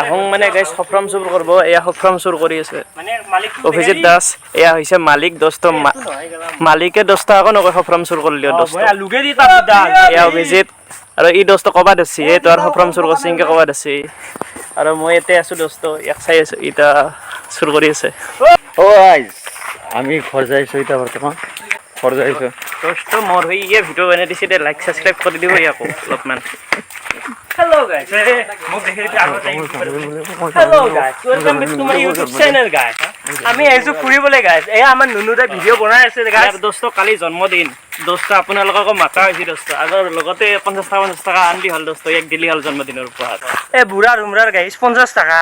আহোঁ মানে গাইজ সফৰম চুৰ কৰিব। এয়া সফৰম চুৰ কৰি আছে অভিজিত দাস। এয়া হৈছে মালিক দোস্ত। মালিকে দোস্ত আকৌ নকয়, সফৰম চুৰ কৰিলি দোস্ত। এয়া অভিজিত আৰু ই দোস্ত কবা ধৰছি, এই তোৰ সফৰম চুৰ কৰছি ইনকে কবা ধৰছি। আৰু মই ইয়াতে আছো দোস্ত, ইয়াক চাই আছো, ইতা চুৰ কৰি আছে। অ' গাইজ, আমি ঘৰ যাইছোঁ এতিয়া, বৰ্তমান ঘৰ যাইছোঁ। দোস্ত, মোৰ হৈ ইয়ে ভিডিঅ' বনাই দিছে দে, লাইক ছাবস্ক্ৰাইব কৰি দিব ইয়াকো অলপমান। Hello guys. মোক দেখি hello guys, welcome back to my YouTube channel guys. আমি আহিছো ফুৰিবলৈ গাইজ। এয়া আমাৰ নুনুদাই ভিডিঅ' বনাই আছে গাইজ। ইয়াৰ দোস্ত কালি জন্মদিন দোস্ত, আপোনালোককো মাতা হৈছে দোস্ত। আগৰ লগতে 50 টকা 50 টকা আনলি হ'ল দোস্ত, ইয়াক দিলি হ'ল জন্মদিনৰ উপহাৰ। এ বুঢ়া ৰুমৰাৰ গাইজ, 50 টকা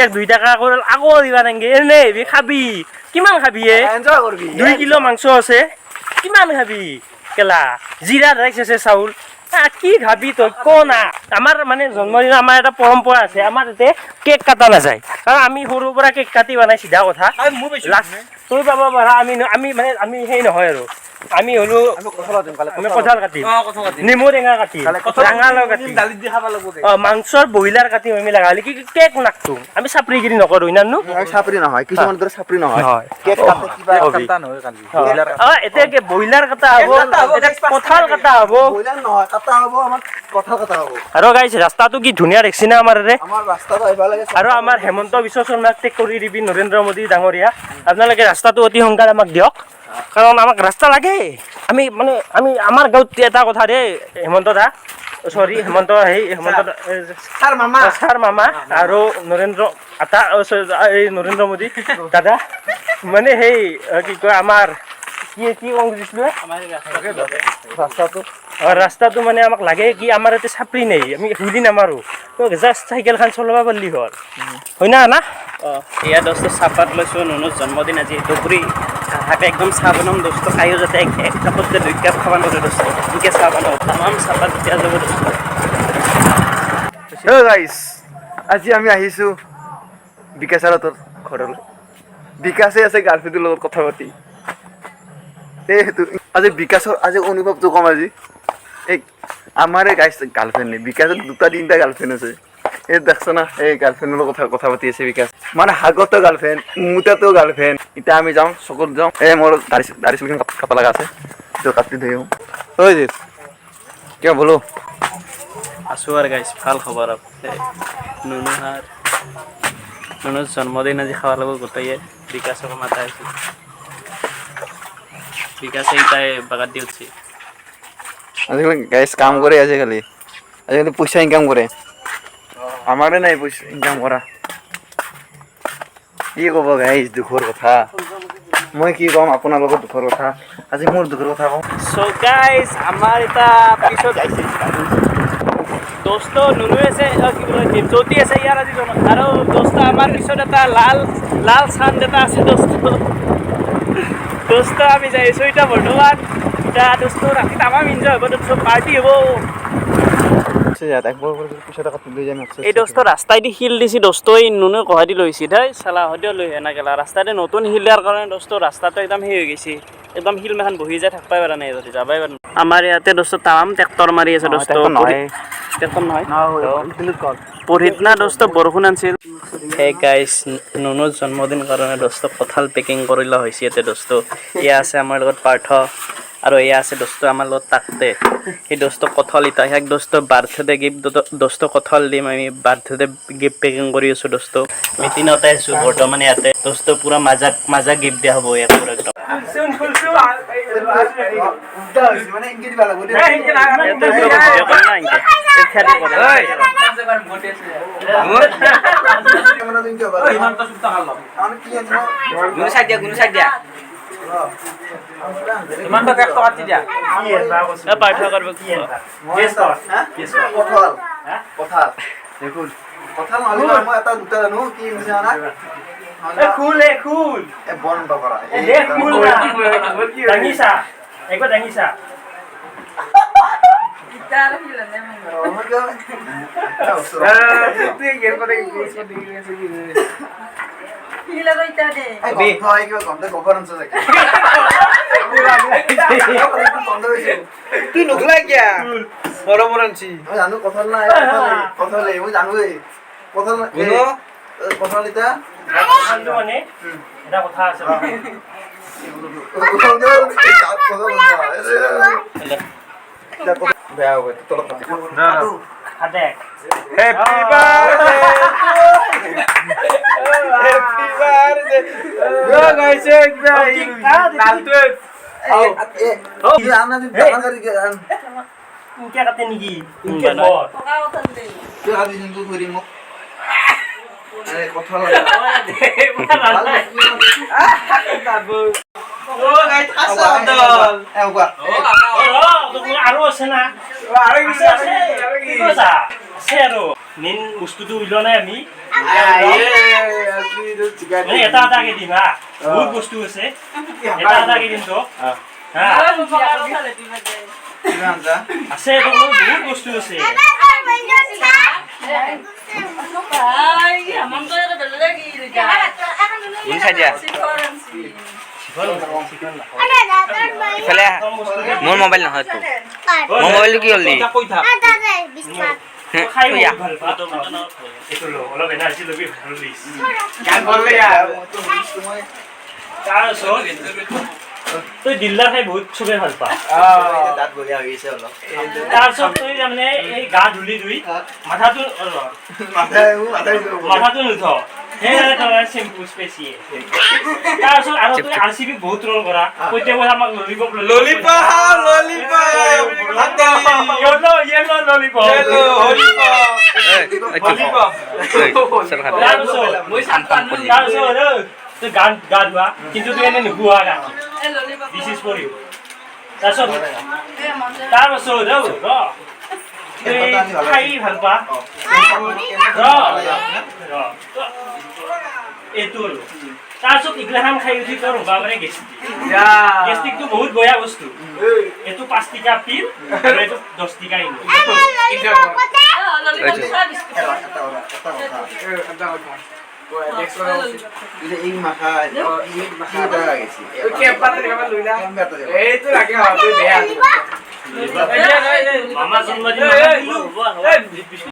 এক 2 টকা কৰি আকৌ দিবা নাংগে। এনে আহিবি, খাবি, কিমান খাবি এ? এনজয় কৰবি। 2 কিলো মাংস আছে, কিমান খাবি কেলা? জিৰা ৰাইচ আছে, চাউল, কি খাবি তই ক না? আমাৰ মানে জন্মদিন আমাৰ এটা পৰম্পৰা আছে, আমাৰ তাতে কেক কাটা নাযায়। কাৰণ আমি সৰুৰ পৰা কেক কাটি বনাই, চিধা কথা। লাষ্ট তই পাব পাৰা, আমি মানে আমি সেই নহয় আৰু আমি হলো আমি কঁঠাল কাটিম, নেমু টেঙা কাটিম, ৰঙালাও কাটিম, অ মাংসৰ ব্ৰইলাৰ কাটিম আমি। লগা হ'লে কি কেক নাকটো আমি চাপৰিগিৰি নকৰো ইনানো। চাপৰি নহয়, কিছুমান দৰে চাপৰি নহয়। নহয়। কেক কাটে কিবা। অ এতিয়া কি ব্ৰইলাৰ কাটা হ'ব, এতিয়া কঁঠাল কাটা হ'ব। ব্ৰইলাৰ নহয়, কাটা হ'ব, আমাৰ কঁঠাল কাটা হ'ব। আৰু গাইছ, ৰাস্তাটো কি ধুনীয়া দেখছি না আমাৰ ইয়াতে? আমাৰ ৰাস্তাটো আহিব লাগে। আৰু আমাৰ হেমন্ত বিশ্ব শৰ্মাক টেগ কৰি দিবি, নৰেন্দ্ৰ মোদী ডাঙৰীয়া, আপোনালোকে ৰাস্তাটো অতি সোনকালে আমাক দিয়ক, কাৰণ আমাক ৰাস্তা লাগে। আমি মানে আমি আমাৰ গাঁৱত এটা কথা দেই, হেমন্ত দা, চৰি, হেমন্ত, সেই হেমন্ত দা, ছাৰ মামা। ছাৰ মামা আৰু নৰেন্দ্ৰ আটা, অ, sorry, এই নৰেন্দ্ৰ মোদী দাদা, মানে সেই কি কয়, আমাৰ কি কি কওঁ খুজিছিলোঁ? ৰাস্তাটো। অ, ৰাস্তাটো মানে আমাক লাগে কি, আমাৰ ইয়াতে চাপৰি নাই, আমি হুইলি নামাৰো, জাষ্ট চাইকেলখন চলাব পাৰিলি হ'ল, হয় না না? অ এয়া দোস্ত চাহপাত লৈছোঁ, নুনুৰ জন্মদিন আজি। দুপুৰী হাতে একদম চাহ বনাম দোস্ত, খায়ো যাতে এক এক কাপত যে দুই কাপ খাব নোৱাৰে দোস্ত, এনেকৈ চাহ বনাওঁ। তামাম চাহপাত দিয়া যাব দোস্ত। হেল্ল' গাইছ, আজি আমি আহিছোঁ বিকাশৰ ঘৰলৈ। বিকাশে আছে গাৰ্লফ্ৰেণ্ডৰ লগত কথা পাতি। এই সেইটো আজি বিকাশৰ আজি অনুভৱটো কম আজি। এই আমাৰে গাইছ গাৰ্লফ্ৰেণ্ড নেই, বিকাশৰ দুটা তিনিটা গাৰ্লফ্ৰেণ্ড আছে। এই দেখছ না, এই গাৰ্লফ্ৰেণ্ডৰ লগত কথা কথা পাতি আছে বিকাশ। মানে হাগতো গাৰ্লফ্ৰেণ্ড, মুতাতো গাৰ্লফ্ৰেণ্ড। এতিয়া আমি যাওঁ, চকত যাওঁ। এই মোৰ দাড়ি দাড়ি চুলিখিনি কাটা লগা আছে, সেইটো কাটি থৈ আহোঁ। ঐ কিয় বোলো? আছোঁ আৰু গাইছ, ভাল খবৰ। আৰু নুনুহাৰ নুনুৰ জন্মদিন আজি, খাব লাগিব গোটেইয়ে। বিকাশক মাতা হৈছে, বিকাশে তাই বাগাত দি উঠছে। আজিকালি গাইছ কাম কৰে, আজিকালি আজিকালি পইচা ইনকাম কৰে। আমাৰে নাই পইচা ইনকাম কৰা। কি ক'ব গাইছ, দুখৰ কথা মই কি ক'ম আপোনালোকৰ দুখৰ কথা, আজি মোৰ দুখৰ কথা কওঁ। চ' গাইজ, আমাৰ এটা পিছত দোস্ত নুনু আছে, কি বোলে, দীপজ্যোতি আছে ইয়াৰ আজি জন্ম। আৰু দোস্ত, আমাৰ পিছত এটা লাল লাল চান্দ এটা আছে দোস্ত। দোস্ত, আমি যাই আছোঁ এতিয়া বৰ্তমান। এতিয়া দোস্ত, ৰাতি তামাম এনজয় হ'ব দোস্ত, পাৰ্টি হ'ব। এই দোস্ত, ৰাস্তাইদি শিল দিছি দোস্ত, এই নুনু কহাই লৈছি দেই চালা সদিও লৈ আনা গেলা। ৰাস্তাতে নতুন শিল দিয়াৰ কাৰণে দোস্ত, ৰাস্তাটো একদম সেই হৈ গৈছে, একদম শিল মেখান বহি যায়, থাকবাই পাৰা নাই, যদি যাবাই পাৰা নাই। আমাৰ ইয়াতে দোস্ত তামাম ট্ৰেক্টৰ মাৰি আছে দোস্ত। ট্ৰেক্টৰ নহয়, পৰহিদিনা দোস্ত বৰষুণ আনছিল। হে গাইছ, নুনুৰ জন্মদিন কাৰণে দোস্ত কঁঠাল পেকিং কৰি লোৱা হৈছে ইয়াতে দোস্ত। এয়া আছে আমাৰ লগত পাৰ্থ আৰু এয়া আছে দোস্ত আমাৰ লগত তাকতে। সেই দোস্ত কঁঠাল ইতা সিয়াক দোস্ত বাৰ্থডে গিফ্ট দোস্ত, কঁঠাল দিম আমি। বাৰ্থডে গিফ্ট পেকিং কৰি আছোঁ দোস্ত। আমি তিনিওটাই আছোঁ বৰ্তমান ইয়াতে দোস্ত। পূৰা মাজা মাজা গিফ্ট দিয়া হ'ব ইয়াক পূৰা একদম। মানে ইনকে দিবা লাগিব। ইয়াতে পুৰা ভিডিঅ' কৰিম না ইনকে। এই খেলি কৰে। গুণু চাই দিয়া, গুণু চাই দিয়া। এ পাৰ্থ কৰিব কি? কঁঠাল, কঁঠাল দেখোন, কঁঠাল নহ'লে মই এটা দুটা জানো কি নিচিনা না। এ খুল, এ খুল। এ বন্ধ কৰা। এ দে, খুল না, দাঙিছা, একবাৰ দাঙিছা। কিবা গন্ধ গোবৰ আনছ চাগে। তুই নোখোলা কিয়া মৰমৰ আনছি। মই জানো কঁঠাল নাই, কঁঠাল মই জানোৱেই কঁঠাল। কঁঠাল এতিয়া কঁঠালটো মানে এটা কথা আছে। বেয়া হ'ব তলত। Happy birthday, happy birthday. কাটে নেকি? আৰু আছে না, আছে আৰু মেইন বস্তুটো উলিওৱা নাই আমি। এটা এটাকে দিম। হা, বহুত বস্তু আছে, এটা এটাকে দিম তো। আছে, বহুত বস্তু আছে। মোৰ মোবাইল নহয় তো, মোৰ মোবাইলটো কি হ'ল? তই দিল্লাৰ খাই বহুত চবে ভাল পা। তাৰপিছত তই তাৰমানে এই গা ধুলি ধুই মাথাটো মাথাটো নুধ, সেইকাৰণে তাৰমানে চেম্পু স্পেচিয়েল। তাৰপিছত আৰু তই আৰ চি বি বহুত ৰল কৰা, প্ৰত্যেক বছৰ আমাক lollipop lollipop lollipop yellow lollipop. তাৰপিছত তই গান গা ধোৱা, কিন্তু তুই এনে নুধোৱা গা। This is for you. তাৰপিছত ৰ তুই খাই ভাল পা। এইটো আৰু তাৰপিছত এইগিলাখান খাই উঠি তোৰ হ'বা পাৰে গেষ্টিক। গেষ্টিকটো বহুত বেয়া বস্তু। এইটো 5 টকা পিল আৰু এইটো 10 টকা ইনো। মামা জন্মদিন।